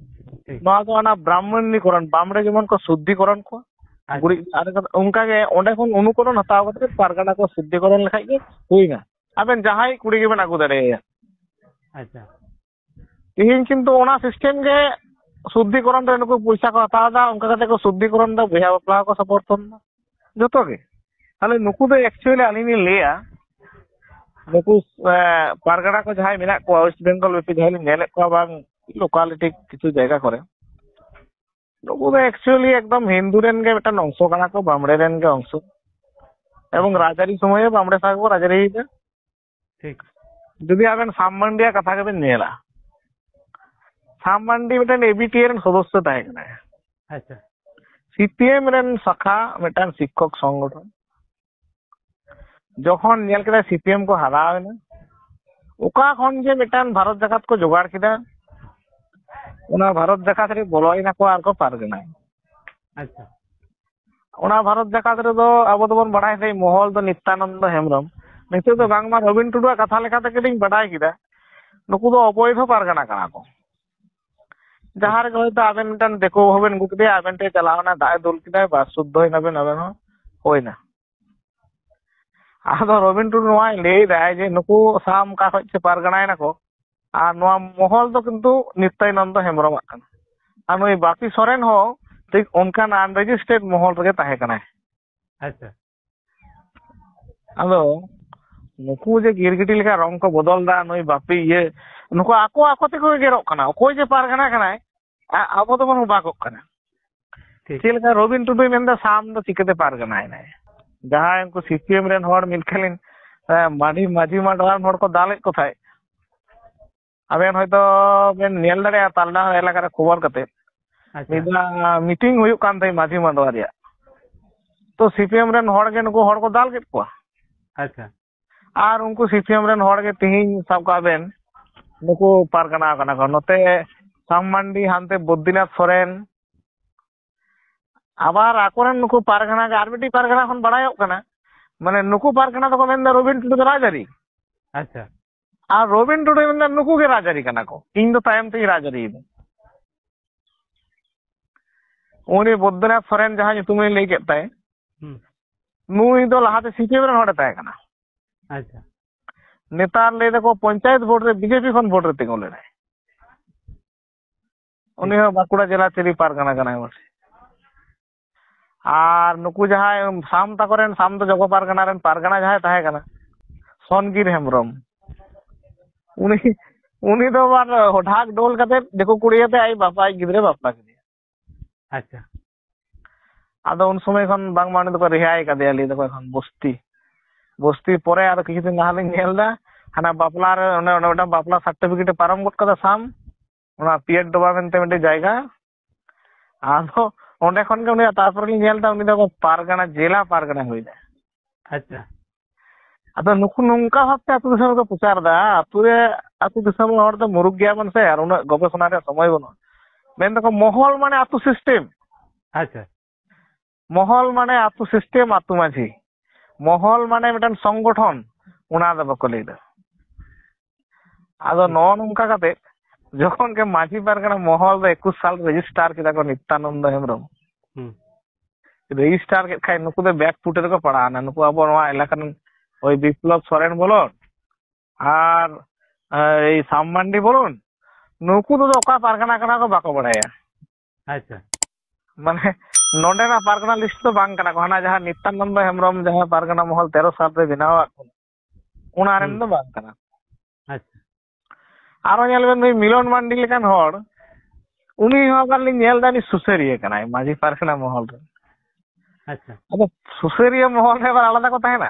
ᱴᱷᱤᱠ᱾ ᱱᱚᱣᱟ ᱫᱚ ᱚᱱᱟ ᱵᱨᱟᱦᱢᱚᱱᱤᱠᱚᱨᱚᱱ, ᱵᱟᱢᱲᱮ ᱡᱮᱢᱚᱱ ᱠᱚ ᱥᱩᱫᱽᱫᱷᱤᱠᱚᱨᱚᱱ ᱠᱚᱣᱟ, ᱟᱪᱪᱷᱟ᱾ ᱜᱩᱨᱤᱡ ᱟᱨ ᱚᱱᱠᱟ ᱜᱮ ᱚᱸᱰᱮ ᱠᱷᱚᱱ ᱚᱱᱩᱠᱚᱨᱚᱱ ᱦᱟᱛᱟᱣ ᱠᱟᱛᱮ ᱯᱟᱨᱜᱟᱱᱟ ᱠᱚ ᱥᱩᱫᱽᱫᱷᱤᱠᱚᱨᱚᱱ ᱞᱮᱠᱷᱟᱡ ᱜᱮ ᱦᱩᱭᱱᱟ᱾ ᱟᱵᱮᱱ ᱡᱟᱦᱟᱸᱭ ᱠᱩᱲᱤ ᱜᱮᱵᱮᱱ ᱟᱹᱜᱩ ᱫᱟᱲᱮᱭᱟᱭᱟ᱾ ᱟᱪᱪᱷᱟ᱾ ᱛᱮᱦᱮᱧ ᱠᱤᱱᱛᱩ ᱚᱱᱟ ᱥᱤᱥᱴᱮᱢ ᱜᱮ ᱥᱩᱫᱽᱫᱷᱤᱠᱚᱨᱚᱱ ᱨᱮ ᱱᱩᱠᱩ ᱯᱚᱭᱥᱟ ᱠᱚ ᱦᱟᱛᱟᱣ ᱮᱫᱟ, ᱚᱱᱠᱟ ᱠᱟᱛᱮ ᱠᱚ ᱥᱩᱫᱽᱫᱷᱤᱠᱚᱨᱚᱱ ᱮᱫᱟ, ᱵᱚᱭᱦᱟ ᱵᱟᱯᱞᱟ ᱦᱚᱸᱠᱚ ᱥᱚᱢᱚᱨᱛᱷᱚᱱ ᱮᱫᱟ, ᱡᱚᱛᱚ ᱜᱮ᱾ ᱛᱟᱦᱞᱮ ᱱᱩᱠᱩ ᱫᱚ actually ᱟᱹᱞᱤᱧ ᱞᱤᱧ ᱞᱟᱹᱭᱟ, ᱱᱩᱠᱩ ᱯᱟᱨᱜᱟᱱᱟ ᱠᱚ ᱡᱟᱦᱟᱸᱭ ᱢᱮᱱᱟᱜ ᱠᱚᱣᱟ, ᱳᱭᱮᱥᱴ ᱵᱮᱝᱜᱚᱞ ᱵᱮᱯᱤ ᱡᱟᱦᱟᱸᱭ ᱞᱤᱧ ᱧᱮᱞᱮᱫ ᱠᱚᱣᱟ ᱵᱟᱝ, ᱞᱳᱠᱟᱞᱤᱴᱤ ᱠᱤᱪᱷᱩ ᱡᱟᱭᱜᱟ ᱠᱚᱨᱮ, ᱱᱩᱠᱩ ᱫᱚ ᱮᱠᱪᱩᱭᱮᱞᱤ ᱮᱠᱫᱚᱢ ᱦᱤᱱᱫᱩ ᱨᱮᱱ ᱜᱮ ᱢᱤᱫᱴᱟᱝ ᱚᱝᱥᱚ ᱠᱟᱱᱟ ᱠᱚ, ᱵᱟᱢᱲᱮ ᱨᱮᱱ ᱜᱮ ᱚᱝᱥᱚ᱾ ᱮᱵᱚᱝ ᱨᱟᱡᱽᱟᱹᱨᱤ ᱥᱚᱢᱚᱭ ᱦᱚᱸ ᱵᱟᱢᱲᱮ ᱥᱟᱶ ᱜᱮᱠᱚ ᱨᱟᱡᱽᱟᱹᱨᱤᱭᱮᱫᱟ᱾ ᱴᱷᱤᱠ᱾ ᱡᱩᱫᱤ ᱟᱵᱮᱱ ᱥᱟᱢ ᱢᱟᱱᱰᱤᱭᱟᱜ ᱠᱟᱛᱷᱟ ᱜᱮᱵᱮᱱ ᱧᱮᱞᱟ, ᱥᱟᱢ ᱢᱟᱱᱰᱤ ᱢᱤᱫᱴᱮᱱ ᱮᱵᱤᱴᱤᱮ ᱨᱮᱱ ᱥᱚᱫᱚᱥᱥᱚ ᱛᱟᱦᱮᱸ ᱠᱟᱱᱟᱭ᱾ ᱟᱪᱪᱷᱟ᱾ ᱥᱤᱯᱤᱮᱢ ᱨᱮᱱ ᱥᱟᱠᱷᱟ ᱢᱤᱫᱴᱟᱝ ᱥᱤᱠᱠᱷᱚᱠ ᱥᱚᱝᱜᱚᱴᱷᱚᱱ᱾ ᱡᱚᱠᱷᱚᱱ ᱧᱮᱞ ᱠᱮᱫᱟᱭ ᱥᱤᱯᱤᱮᱢ ᱠᱚ ᱦᱟᱨᱟᱣ ᱮᱱᱟ, ᱚᱠᱟ ᱠᱷᱚᱱ ᱡᱮ ᱢᱤᱫᱴᱟᱝ ᱵᱷᱟᱨᱚᱛ ᱡᱟᱠᱟᱛ ᱠᱚ ᱡᱚᱜᱟᱲ ᱠᱮᱫᱟ, ᱚᱱᱟ ᱵᱷᱟᱨᱚᱛ ᱡᱟᱠᱟᱛ ᱨᱮ ᱵᱚᱞᱚᱭᱮᱱᱟ ᱠᱚ ᱟᱨ ᱠᱚ ᱯᱟᱨᱜᱟᱱᱟᱭᱮᱱᱟ᱾ ᱟᱪᱪᱷᱟ᱾ ᱚᱱᱟ ᱵᱷᱟᱨᱚᱛ ᱡᱟᱠᱟᱛ ᱨᱮᱫᱚ ᱟᱵᱚ ᱫᱚᱵᱚᱱ ᱵᱟᱲᱟᱭ ᱥᱮ ᱢᱚᱦᱚᱞ ᱫᱚ ᱱᱤᱛᱭᱟᱱᱚᱱᱫᱚ ᱦᱮᱢᱵᱨᱚᱢ᱾ ᱱᱤᱛᱚᱜ ᱫᱚ ᱵᱟᱝᱢᱟ ᱨᱚᱵᱤᱱ ᱴᱩᱰᱩᱣᱟᱜ ᱠᱟᱛᱷᱟ ᱞᱮᱠᱟ ᱛᱮᱜᱮ ᱞᱤᱧ ᱵᱟᱰᱟᱭ ᱠᱮᱫᱟ, ᱱᱩᱠᱩ ᱫᱚ ᱚᱵᱚᱭᱫᱷᱚ ᱯᱟᱨᱜᱟᱱᱟ ᱠᱟᱱᱟ ᱠᱚ᱾ ᱡᱟᱦᱟᱸ ᱨᱮᱜᱮ ᱦᱚᱭᱛᱳ ᱟᱵᱮᱱ ᱢᱤᱫᱴᱟᱝ ᱫᱤᱠᱩ ᱵᱟᱹᱦᱩ ᱵᱮᱱ ᱟᱹᱜᱩ ᱠᱮᱫᱮᱭᱟ, ᱟᱵᱮᱱ ᱴᱷᱮᱱ ᱪᱟᱞᱟᱣ ᱮᱱᱟ, ᱫᱟᱜ ᱮ ᱫᱩᱞ ᱠᱮᱫᱟᱭ, ᱵᱟᱥ ᱥᱩᱫᱽᱫᱷᱚᱭᱮᱱᱟᱵᱮᱱ ᱟᱵᱮᱱ ᱦᱚᱸ, ᱦᱩᱭᱱᱟ᱾ ᱟᱫᱚ ᱨᱚᱵᱤᱱ ᱴᱩᱰᱩ ᱱᱚᱣᱟᱭ ᱞᱟᱹᱭᱫᱟᱭ ᱡᱮ ᱱᱩᱠᱩ ᱥᱟᱢ ᱚᱠᱟ ᱠᱷᱚᱡ ᱪᱚ ᱯᱟᱨᱜᱟᱱᱟᱭᱮᱱᱟ ᱠᱚ, ᱟᱨ ᱱᱚᱣᱟ ᱢᱚᱦᱚᱞ ᱫᱚ ᱠᱤᱱᱛᱩ ᱱᱤᱛᱭᱟᱱᱚᱱᱫᱚ ᱦᱮᱢᱵᱨᱚᱢᱟᱜ ᱠᱟᱱᱟ᱾ ᱟᱨ ᱱᱩᱭ ᱵᱟᱯᱤ ᱥᱚᱨᱮᱱ ᱦᱚᱸ ᱴᱷᱤᱠ ᱚᱱᱠᱟᱱ ᱟᱱᱨᱮᱡᱤᱥᱴᱟᱨᱰ ᱢᱚᱦᱚᱞ ᱨᱮᱜᱮ ᱛᱟᱦᱮᱸ ᱠᱟᱱᱟᱭ᱾ ᱟᱪᱪᱷᱟ᱾ ᱟᱫᱚ ᱱᱩᱠᱩ ᱡᱮ ᱜᱤᱨᱜᱤᱴᱤ ᱞᱮᱠᱟ ᱨᱚᱝ ᱠᱚ ᱵᱚᱫᱚᱞ ᱫᱟ, ᱱᱩᱭ ᱵᱟᱯᱤ ᱤᱭᱟᱹ, ᱱᱩᱠᱩ ᱟᱠᱚ ᱟᱠᱚ ᱛᱮᱠᱚ ᱮᱜᱮᱨᱚᱜ ᱠᱟᱱᱟ, ᱚᱠᱚᱭ ᱡᱮ ᱯᱟᱨᱜᱟᱱᱟ ᱠᱟᱱᱟᱭ, ᱟ-, ᱟᱵᱚ ᱫᱚᱵᱚᱱ ᱚᱵᱟᱠᱚᱜ ᱠᱟᱱᱟ᱾ ᱴᱷᱤᱠ᱾ ᱪᱮᱫ ᱞᱮᱠᱟ ᱨᱚᱵᱤᱱ ᱴᱩᱰᱩᱭ ᱢᱮᱱᱫᱟ, ᱥᱟᱢ ᱫᱚ ᱪᱤᱠᱟᱹᱛᱮ ᱯᱟᱨᱜᱟᱱᱟᱭᱮᱱᱟᱭ? ᱡᱟᱦᱟᱸᱭ ᱩᱱᱠᱩ ᱥᱤᱯᱤᱮᱢ ᱨᱮᱱ ᱦᱚᱲ ᱢᱤᱫ ᱠᱷᱟᱹᱞᱤ, ᱮ, ᱢᱟᱹᱡᱷᱤ, ᱢᱟᱹᱡᱷᱤ ᱢᱟᱰᱣᱟ ᱨᱮᱱ ᱦᱚᱲ ᱠᱚ ᱫᱟᱞᱮᱫ ᱠᱚ ᱛᱟᱦᱮᱸᱫ, ᱟᱵᱮᱱ ᱦᱚᱭᱛᱚ ᱵᱮᱱ ᱧᱮᱞ ᱫᱟᱲᱮᱭᱟᱜᱼᱟ ᱛᱟᱞᱰᱟᱦᱟᱨ ᱮᱞᱟᱠᱟ ᱨᱮ ᱠᱷᱚᱵᱚᱨ ᱠᱟᱛᱮ, ᱟᱪᱪᱷᱟ᱾ ᱢᱤᱫ ᱫᱷᱟᱣ ᱢᱤᱴᱤᱝ ᱦᱩᱭᱩᱜ ᱠᱟᱱ ᱛᱟᱦᱮᱸᱫ ᱢᱟᱹᱡᱷᱤ ᱢᱟᱰᱣᱟ ᱨᱮᱭᱟᱜ᱾ ᱛᱚ ᱥᱤᱯᱤᱮᱢ ᱨᱮᱱ ᱦᱚᱲ ᱜᱮ ᱱᱩᱠᱩ ᱦᱚᱲ ᱠᱚ ᱫᱟᱞ ᱠᱮᱫ ᱠᱚᱣᱟ᱾ ᱟᱪᱪᱷᱟ᱾ ᱟᱨ ᱩᱱᱠᱩ ᱥᱤᱯᱤᱮᱢ ᱨᱮᱱ ᱦᱚᱲ ᱜᱮ ᱛᱤᱦᱤᱧ ᱥᱟᱵ ᱠᱟᱜ ᱵᱮᱱ, ᱱᱩᱠᱩ ᱯᱟᱨᱜᱟᱱᱟ ᱠᱟᱱᱟ ᱠᱚ᱾ ᱱᱚᱛᱮ ᱥᱟᱢ ᱢᱟᱱᱰᱤ, ᱦᱟᱱᱛᱮ ᱵᱚᱫᱽᱫᱤᱱᱟᱛᱷ ᱥᱚᱨᱮᱱ, ᱟᱵᱟᱨ ᱟᱠᱚᱨᱮᱱ ᱱᱩᱠᱩ ᱯᱟᱨᱜᱟᱱᱟ ᱜᱮ ᱟᱨ ᱢᱤᱫᱴᱤᱡ ᱯᱟᱨᱜᱟᱱᱟ ᱠᱷᱚᱱ ᱵᱟᱲᱟᱭᱚᱜ ᱠᱟᱱᱟ, ᱢᱟᱱᱮ ᱱᱩᱠᱩ ᱯᱟᱨᱜᱟᱱᱟ ᱫᱚᱠᱚ ᱢᱮᱱᱫᱟ ᱨᱚᱵᱤᱱ ᱴᱩᱰᱩ ᱫᱚ ᱨᱟᱡᱽᱟᱹᱨᱤ᱾ ᱟᱪᱪᱷᱟ᱾ ᱟᱨ ᱨᱚᱵᱤᱱ ᱴᱩᱰᱩᱭ ᱢᱮᱱᱫᱟ ᱱᱩᱠᱩ ᱜᱮ ᱨᱟᱡᱽᱟᱹᱨᱤ ᱠᱟᱱᱟ ᱠᱚ, ᱤᱧ ᱫᱚ ᱛᱟᱭᱚᱢ ᱛᱮᱧ ᱨᱟᱡᱽᱟᱹᱨᱤᱭᱮᱫᱟ᱾ ᱩᱱᱤ ᱵᱚᱫᱽᱫᱚᱱᱟᱛᱷ ᱥᱚᱨᱮᱱ ᱡᱟᱦᱟᱸ ᱧᱩᱛᱩᱢ ᱤᱧ ᱞᱟᱹᱭ ᱠᱮᱫ ᱛᱟᱭ, ᱦᱩᱸ᱾ ᱱᱩᱭ ᱫᱚ ᱞᱟᱦᱟᱛᱮ ᱥᱤᱯᱤᱮᱢ ᱨᱮᱱ ᱦᱚᱲᱮ ᱛᱟᱦᱮᱸ ᱠᱟᱱᱟ᱾ ᱟᱪᱪᱷᱟ᱾ ᱱᱮᱛᱟᱨ ᱞᱟᱹᱭ ᱫᱟᱠᱚ ᱯᱚᱧᱪᱟᱭᱮᱛ ᱵᱷᱳᱴ ᱨᱮ ᱵᱤᱡᱮᱯᱤ ᱠᱷᱚᱱ ᱵᱷᱳᱴ ᱨᱮ ᱛᱤᱸᱜᱩ ᱞᱮᱱᱟᱭ᱾ ᱩᱱᱤ ᱦᱚᱸ ᱵᱟᱸᱠᱩᱲᱟ ᱡᱮᱞᱟ ᱛᱤᱨᱤ ᱯᱟᱨᱜᱟᱱᱟ ᱠᱟᱱᱟᱭ ᱵᱚᱴᱷᱮ᱾ ᱟᱨ ᱱᱩᱠᱩ ᱡᱟᱦᱟᱸᱭ ᱥᱟᱢ ᱛᱟᱠᱚ ᱨᱮᱱ, ᱥᱟᱢ ᱫᱚ ᱡᱚᱜᱚ ᱯᱟᱨᱜᱟᱱᱟ ᱨᱮᱱ ᱯᱟᱨᱜᱟᱱᱟ ᱡᱟᱦᱟᱸᱭ ᱛᱟᱦᱮᱸ ᱠᱟᱱᱟ, ᱥᱚᱱᱜᱤᱨ ᱦᱮᱢᱵᱨᱚᱢ᱾ ᱩᱱᱤ, ᱩᱱᱤ ᱫᱚ ᱟᱵᱟᱨ ᱰᱷᱟᱠ ᱰᱷᱳᱞ ᱠᱟᱛᱮ ᱫᱤᱠᱩ ᱠᱩᱲᱤ ᱟᱛᱮ ᱟᱡ ᱵᱟᱯᱞᱟ, ᱟᱡ ᱜᱤᱫᱽᱨᱟᱹ ᱵᱟᱯᱞᱟ ᱠᱮᱫᱮᱭᱟ᱾ ᱟᱪᱪᱷᱟ᱾ ᱟᱫᱚ ᱩᱱ ᱥᱚᱢᱚᱭ ᱠᱷᱚᱱ ᱵᱟᱝᱢᱟ ᱩᱱᱤ ᱫᱚᱠᱚ ᱨᱮᱦᱟᱭ ᱠᱟᱫᱮᱭᱟ, ᱞᱟᱹᱭ ᱫᱟᱠᱚ ᱮᱠᱷᱚᱱ ᱵᱚᱥᱛᱤ, ᱵᱚᱥᱛᱤ᱾ ᱯᱚᱨᱮ ᱟᱫᱚ ᱠᱤᱪᱷᱩ ᱫᱤᱱ ᱞᱟᱦᱟ ᱞᱤᱧ ᱧᱮᱞ ᱮᱫᱟ, ᱦᱟᱱᱟ ᱵᱟᱯᱞᱟ ᱨᱮ ᱚᱱᱮ, ᱚᱱᱮ ᱢᱤᱫᱴᱟᱝ ᱵᱟᱯᱞᱟ ᱥᱟᱨᱴᱤᱯᱷᱤᱠᱮᱴ ᱮ ᱯᱟᱨᱚᱢ ᱜᱚᱫ ᱠᱟᱫᱟ ᱥᱟᱢ, ᱚᱱᱟ ᱯᱤᱭᱮᱰ ᱰᱚᱵᱟ ᱢᱮᱱᱛᱮ ᱢᱤᱫᱴᱮᱱ ᱡᱟᱭᱜᱟ᱾ ᱟᱫᱚ ᱚᱸᱰᱮ ᱠᱷᱚᱱ ᱜᱮ ᱩᱱᱤᱭᱟᱜ, ᱛᱟᱨᱯᱚᱨᱮ ᱞᱤᱧ ᱧᱮᱞ ᱮᱫᱟ ᱩᱱᱤ ᱫᱚ ᱯᱟᱨᱜᱟᱱᱟ, ᱡᱮᱞᱟ ᱯᱟᱨᱜᱟᱱᱟ ᱦᱩᱭᱱᱟ᱾ ᱟᱪᱪᱷᱟ᱾ ᱟᱫᱚ ᱱᱩᱠᱩ ᱱᱚᱝᱠᱟ ᱵᱷᱟᱵᱛᱮ ᱟᱹᱛᱩ ᱫᱤᱥᱚᱢ ᱨᱮᱠᱚ ᱯᱨᱚᱪᱟᱨ ᱮᱫᱟ, ᱟᱹᱛᱩ ᱨᱮ, ᱟᱹᱛᱩ ᱫᱤᱥᱚᱢ ᱨᱮᱱ ᱦᱚᱲ ᱫᱚ ᱢᱩᱨᱩᱠ ᱜᱮᱭᱟ ᱵᱚᱱ ᱥᱮ, ᱟᱨ ᱩᱱᱟᱹᱜ ᱜᱚᱵᱮᱥᱚᱱᱟ ᱨᱮᱭᱟᱜ ᱥᱚᱢᱚᱭ ᱵᱟᱹᱱᱩᱜᱼᱟ᱾ ᱢᱮᱱ ᱫᱟᱠᱚ ᱢᱚᱦᱚᱞ ᱢᱟᱱᱮ ᱟᱹᱛᱩ ᱥᱤᱥᱴᱮᱢ᱾ ᱟᱪᱪᱷᱟ᱾ ᱢᱚᱦᱚᱞ ᱢᱟᱱᱮ ᱟᱹᱛᱩ ᱥᱤᱥᱴᱮᱢ, ᱟᱹᱛᱩ ᱢᱟᱹᱡᱷᱤ᱾ ᱢᱚᱦᱚᱞ ᱢᱟᱱᱮ ᱢᱤᱫᱴᱮᱱ ᱥᱚᱝᱜᱚᱴᱷᱚᱱ, ᱚᱱᱟ ᱫᱚ ᱵᱟᱠᱚ ᱞᱟᱹᱭ ᱮᱫᱟ᱾ ᱟᱫᱚ ᱱᱚᱜᱼᱚ ᱱᱚᱝᱠᱟ ᱠᱟᱛᱮ ᱡᱚᱠᱷᱚᱱ ᱜᱮ ᱢᱟᱹᱡᱷᱤ ᱯᱟᱨᱜᱟᱱᱟ ᱢᱚᱦᱚᱞ ᱫᱚ ᱮᱠᱩᱥ ᱥᱟᱞ ᱨᱮ ᱨᱮᱡᱤᱥᱴᱟᱨ ᱠᱮᱫᱟ ᱠᱚ ᱱᱤᱛᱭᱟᱱᱚᱱᱫᱚ ᱦᱮᱢᱵᱨᱚᱢ, ᱦᱩᱸ᱾ ᱨᱮᱡᱤᱥᱴᱟᱨ ᱠᱮᱫ ᱠᱷᱟᱡ ᱱᱩᱠᱩ ᱫᱚ ᱵᱮᱠ ᱯᱷᱩᱴ ᱨᱮᱠᱚ ᱯᱟᱲᱟᱣᱱᱟ᱾ ᱱᱩᱠᱩ ᱟᱵᱚ ᱱᱚᱣᱟ ᱮᱞᱟᱠᱟ ᱨᱮᱱ ᱳᱭ ᱵᱤᱯᱞᱚᱵ ᱥᱚᱨᱮᱱ ᱵᱚᱞᱚᱱ ᱟᱨ, ᱮ, ᱮᱭ ᱥᱟᱢ ᱢᱟᱱᱰᱤ ᱵᱚᱞᱚᱱ, ᱱᱩᱠᱩ ᱫᱚ ᱚᱠᱟ ᱯᱟᱨᱜᱟᱱᱟ ᱠᱟᱱᱟ ᱠᱚ ᱵᱟᱠᱚ ᱵᱟᱲᱟᱭᱟ᱾ ᱟᱪᱪᱷᱟ᱾ ᱢᱟᱱᱮ ᱱᱚᱰᱮᱱᱟᱜ ᱯᱟᱨᱜᱟᱱᱟ ᱞᱤᱥᱴ ᱫᱚ ᱵᱟᱝ ᱠᱟᱱᱟ ᱠᱚ, ᱦᱟᱱᱟ ᱡᱟᱦᱟᱸ ᱱᱤᱛᱭᱟᱱᱚᱱᱫᱚ ᱦᱮᱢᱵᱨᱚᱢ ᱡᱟᱦᱟᱸ ᱯᱟᱨᱜᱟᱱᱟ ᱢᱚᱦᱚᱞ ᱛᱮᱨᱚ ᱥᱟᱞ ᱨᱮ ᱵᱮᱱᱟᱣᱟᱜ ᱠᱚ, ᱚᱱᱟ ᱨᱮᱱ ᱦᱩᱸ᱾ ᱫᱚ ᱵᱟᱝ ᱠᱟᱱᱟ᱾ ᱟᱪᱪᱷᱟ᱾ ᱟᱨᱚ ᱧᱮᱞ ᱵᱮᱱ, ᱱᱩᱭ ᱢᱤᱞᱚᱱ ᱢᱟᱱᱰᱤ ᱞᱮᱠᱟᱱ ᱦᱚᱲ, ᱩᱱᱤ ᱦᱚᱸ ᱟᱵᱟᱨ ᱞᱤᱧ ᱧᱮᱞ ᱮᱫᱟ, ᱩᱱᱤ ᱥᱩᱥᱟᱹᱨᱤᱭᱟᱹ ᱠᱟᱱᱟᱭ ᱢᱟᱹᱡᱷᱤ ᱯᱟᱨᱜᱟᱱᱟ ᱢᱚᱦᱚᱞ ᱨᱮ᱾ ᱟᱪᱪᱷᱟ᱾ ᱟᱫᱚ ᱥᱩᱥᱟᱹᱨᱤᱭᱟᱹ ᱢᱚᱦᱚᱞ ᱨᱮ ᱟᱵᱟᱨ ᱟᱞᱟᱫᱟ ᱠᱚ ᱛᱟᱦᱮᱱᱟ,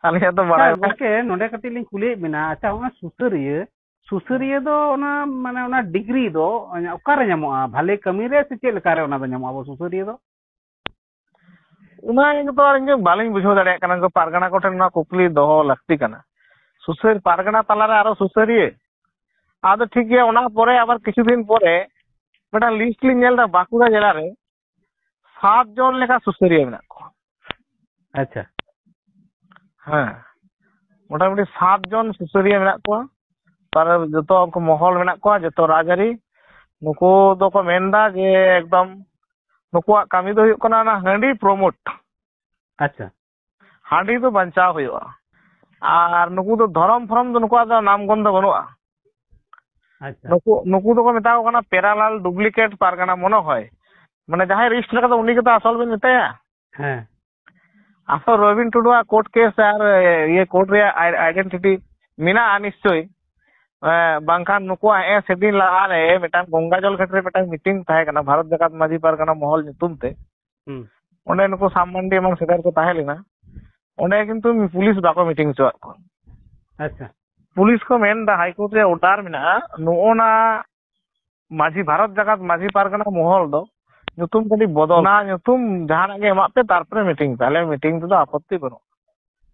ᱟᱹᱞᱤᱧᱟᱜ ᱫᱚ ᱵᱟᱲᱟᱭ ᱟᱪᱪᱷᱟ, ᱵᱟᱝ᱾ ᱜᱚᱢᱠᱮ, ᱱᱚᱰᱮ ᱠᱟᱹᱴᱤᱡ ᱞᱤᱧ ᱠᱩᱞᱤᱭᱮᱫ ᱵᱮᱱᱟ, ᱟᱪᱪᱷᱟ, ᱚᱱᱟ ᱥᱩᱥᱟᱹᱨᱤᱭᱟᱹ, ᱥᱩᱥᱟᱹᱨᱤᱭᱟᱹ ᱫᱚ ᱚᱱᱟ, ᱢᱟᱱᱮ, ᱚᱱᱟ ᱰᱤᱜᱽᱨᱤ ᱫᱚ ᱚᱠᱟᱨᱮ ᱧᱟᱢᱚᱜᱼᱟ? ᱵᱷᱟᱞᱮ ᱠᱟᱹᱢᱤ ᱨᱮ ᱥᱮ ᱪᱮᱫ ᱞᱮᱠᱟ ᱨᱮ ᱚᱱᱟ ᱫᱚ ᱧᱟᱢᱚᱜᱼᱟ, ᱟᱵᱚ ᱥᱩᱥᱟᱹᱨᱤᱭᱟᱹ ᱫᱚ? ᱚᱱᱟ ᱜᱮᱛᱚ ᱟᱨ ᱤᱧ ᱫᱚ ᱵᱟᱹᱞᱤᱧ ᱵᱩᱡᱷᱟᱹᱣ ᱫᱟᱲᱮᱭᱟᱜ ᱠᱟᱱᱟ, ᱩᱱᱠᱩ ᱯᱟᱨᱜᱟᱱᱟ ᱠᱚᱴᱷᱮᱱ ᱱᱚᱣᱟ ᱠᱩᱠᱞᱤ ᱫᱚᱦᱚ ᱞᱟᱹᱠᱛᱤ ᱠᱟᱱᱟ᱾ ᱥᱩᱥᱟᱹᱨ, ᱯᱟᱨᱜᱟᱱᱟ ᱛᱟᱞᱟᱨᱮ ᱟᱨᱚ ᱥᱩᱥᱟᱹᱨᱤᱭᱟᱹ? ᱟᱫᱚ ᱴᱷᱤᱠ ᱜᱮᱭᱟ, ᱚᱱᱟ ᱯᱚᱨᱮ ᱟᱵᱟᱨ ᱠᱤᱪᱷᱩ ᱫᱤᱱ ᱯᱚᱨᱮ ᱢᱤᱫᱴᱟᱝ ᱞᱤᱥᱴ ᱞᱤᱧ ᱧᱮᱞ ᱮᱫᱟ, ᱵᱟᱸᱠᱩᱲᱟ ᱡᱮᱞᱟ ᱨᱮ ᱥᱟᱛ ᱡᱚᱱ ᱞᱮᱠᱟ ᱥᱩᱥᱟᱹᱨᱤᱭᱟᱹ ᱢᱮᱱᱟᱜ ᱠᱚᱣᱟ᱾ ᱟᱪᱪᱷᱟ᱾ ᱦᱮᱸ, ᱢᱚᱴᱟᱢᱩᱴᱤ ᱥᱟᱛ ᱡᱚᱱ ᱥᱩᱥᱟᱹᱨᱤᱭᱟᱹ ᱢᱮᱱᱟᱜ ᱠᱚᱣᱟ᱾ ᱛᱟᱦᱞᱮ ᱡᱚᱛᱚ ᱩᱱᱠᱩ ᱢᱚᱦᱚᱞ ᱢᱮᱱᱟᱜ ᱠᱚᱣᱟ, ᱡᱚᱛᱚ ᱨᱟᱡᱽᱟᱹᱨᱤ᱾ ᱱᱩᱠᱩ ᱫᱚᱠᱚ ᱢᱮᱱᱫᱟ ᱡᱮ ᱮᱠᱫᱚᱢ ᱱᱩᱠᱩᱣᱟᱜ ᱠᱟᱹᱢᱤ ᱫᱚ ᱦᱩᱭᱩᱜ ᱠᱟᱱᱟ ᱚᱱᱟ ᱦᱟᱺᱰᱤ ᱯᱨᱚᱢᱳᱴ᱾ ᱟᱪᱪᱷᱟ᱾ ᱦᱟᱺᱰᱤ ᱫᱚ ᱵᱟᱧᱪᱟᱣ ᱦᱩᱭᱩᱜᱼᱟ᱾ ᱟᱨ ᱱᱩᱠᱩ ᱫᱚ ᱫᱷᱚᱨᱚᱢ ᱯᱷᱚᱨᱚᱢ ᱫᱚ ᱱᱩᱠᱩᱣᱟᱜ ᱫᱚ ᱱᱟᱢ ᱜᱚᱱᱫᱷᱚ ᱵᱟᱹᱱᱩᱜᱼᱟ᱾ ᱟᱪᱪᱷᱟ᱾ ᱱᱩᱠᱩ, ᱱᱩᱠᱩ ᱫᱚᱠᱚ ᱢᱮᱛᱟ ᱠᱚ ᱠᱟᱱᱟ ᱯᱮᱨᱟᱞᱟᱞ ᱰᱩᱯᱞᱤᱠᱮᱴ ᱯᱟᱨᱜᱟᱱᱟ ᱢᱚᱱᱮ ᱦᱚᱭ᱾ ᱢᱟᱱᱮ ᱡᱟᱦᱟᱸᱭ ᱨᱮᱡᱤᱥᱴᱟᱨ ᱠᱟᱫᱟ ᱩᱱᱤ ᱜᱮᱛᱚ ᱟᱥᱚᱞ ᱵᱤᱱ ᱢᱮᱛᱟᱭᱟ᱾ ᱦᱮᱸ᱾ ᱟᱥᱚᱞ ᱨᱚᱵᱤᱱ ᱴᱩᱰᱩᱣᱟᱜ ᱠᱳᱨᱴ ᱠᱮᱥ ᱟᱨ ᱤᱭᱟᱹ ᱠᱳᱨᱴ ᱨᱮᱭᱟᱜ ᱟᱭ-, ᱟᱭᱰᱮᱱᱴᱤᱴᱤ ᱢᱮᱱᱟᱜᱼᱟ ᱱᱤᱥᱪᱳᱭ᱾ ᱮ, ᱵᱟᱝᱠᱷᱟᱱ ᱱᱩᱠᱩᱣᱟᱜ ᱦᱮᱸ ᱥᱮᱫᱤᱱ ᱞᱟᱦᱟ ᱨᱮ ᱢᱤᱫᱴᱟᱝ ᱜᱚᱝᱜᱟ ᱡᱚᱞ ᱜᱷᱟᱴ ᱨᱮ ᱢᱤᱫᱴᱟᱝ ᱢᱤᱴᱤᱝ ᱛᱟᱦᱮᱸ ᱠᱟᱱᱟ ᱵᱷᱟᱨᱚᱛ ᱡᱟᱠᱟᱛ ᱢᱟᱹᱡᱷᱤ ᱯᱟᱨᱜᱟᱱᱟ ᱢᱚᱦᱚᱞ ᱧᱩᱛᱩᱢ ᱛᱮ᱾ ᱦᱩᱸ᱾ ᱚᱸᱰᱮ ᱱᱩᱠᱩ ᱥᱟᱢ ᱢᱟᱱᱰᱤ ᱮᱢᱟᱱ ᱥᱮᱫᱟᱭ ᱠᱚ ᱛᱟᱦᱮᱸ ᱞᱮᱱᱟ᱾ ᱚᱸᱰᱮ ᱠᱤᱱᱛᱩ ᱯᱩᱞᱤᱥ ᱵᱟᱠᱚ ᱢᱤᱴᱤᱝ ᱦᱚᱪᱚᱣᱟᱜ ᱠᱚᱣᱟ᱾ ᱟᱪᱪᱷᱟ᱾ ᱯᱩᱞᱤᱥ ᱠᱚ ᱢᱮᱱ ᱮᱫᱟ, ᱦᱟᱭᱠᱳᱨᱴ ᱨᱮ ᱚᱨᱰᱟᱨ ᱢᱮᱱᱟᱜᱼᱟ, ᱱᱚᱜᱼᱚ ᱱᱟ ᱢᱟᱹᱡᱷᱤ, ᱵᱷᱟᱨᱚᱛ ᱡᱟᱠᱟᱛ ᱢᱟᱹᱡᱷᱤ ᱯᱟᱨᱜᱟᱱᱟ ᱢᱚᱦᱚᱞ ᱫᱚ ᱧᱩᱛᱩᱢ ᱠᱟᱹᱴᱤᱡ ᱵᱚᱫᱚᱞ, ᱚᱱᱟ ᱧᱩᱛᱩᱢ ᱡᱟᱦᱟᱱᱟᱜ ᱜᱮ ᱮᱢᱟᱜ ᱯᱮ, ᱛᱟᱨᱯᱚᱨᱮ ᱢᱤᱴᱤᱝ ᱯᱮ, ᱟᱞᱮ ᱢᱤᱴᱤᱝ ᱛᱮᱫᱚ ᱟᱯᱚᱛᱛᱤ ᱵᱟᱹᱱᱩᱜ᱾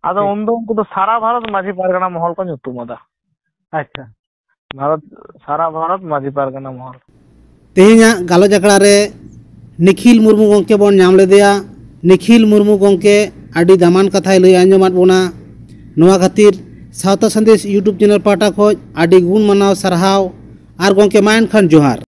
ᱟᱫᱚ ᱴᱷᱤᱠ᱾ ᱩᱱᱫᱚ ᱩᱱᱠᱩ ᱫᱚ ᱥᱟᱨᱟ ᱵᱷᱟᱨᱚᱛ ᱢᱟᱹᱡᱷᱤ ᱯᱟᱨᱜᱟᱱᱟ ᱢᱚᱦᱚᱞ ᱠᱚ ᱧᱩᱛᱩᱢ ᱟᱫᱟ᱾ ᱟᱪᱪᱷᱟ᱾ ᱵᱷᱟᱨᱚᱛ, ᱥᱟᱨᱟ ᱵᱷᱟᱨᱚᱛ ᱢᱟᱹᱡᱷᱤ ᱯᱟᱨᱜᱟᱱᱟ ᱢᱚᱦᱚᱞ᱾ ᱛᱮᱦᱮᱧᱟᱜ ᱜᱟᱞᱚᱪ ᱟᱠᱷᱲᱟ ᱨᱮ ᱱᱤᱠᱷᱤᱞ ᱢᱩᱨᱢᱩ ᱜᱚᱢᱠᱮ ᱵᱚᱱ ᱧᱟᱢ ᱞᱮᱫᱮᱭᱟ᱾ ᱱᱤᱠᱷᱤᱞ ᱢᱩᱨᱢᱩ ᱜᱚᱢᱠᱮ ᱟᱹᱰᱤ ᱫᱟᱢᱟᱱ ᱠᱟᱛᱷᱟᱭ ᱞᱟᱹᱭ ᱟᱸᱡᱚᱢᱟᱫ ᱵᱚᱱᱟ᱾ ᱱᱚᱣᱟ ᱠᱷᱟᱹᱛᱤᱨ ᱥᱟᱶᱛᱟ ᱥᱟᱸᱫᱮᱥ YouTube ᱪᱮᱱᱮᱞ ᱯᱟᱦᱴᱟ ᱠᱷᱚᱱ ᱟᱹᱰᱤ ᱜᱩᱱ ᱢᱟᱱᱟᱣ ᱥᱟᱨᱦᱟᱣ᱾ ᱟᱨ ᱜᱚᱢᱠᱮ, ᱢᱟ ᱮᱱᱠᱷᱟᱱ ᱡᱚᱦᱟᱨ᱾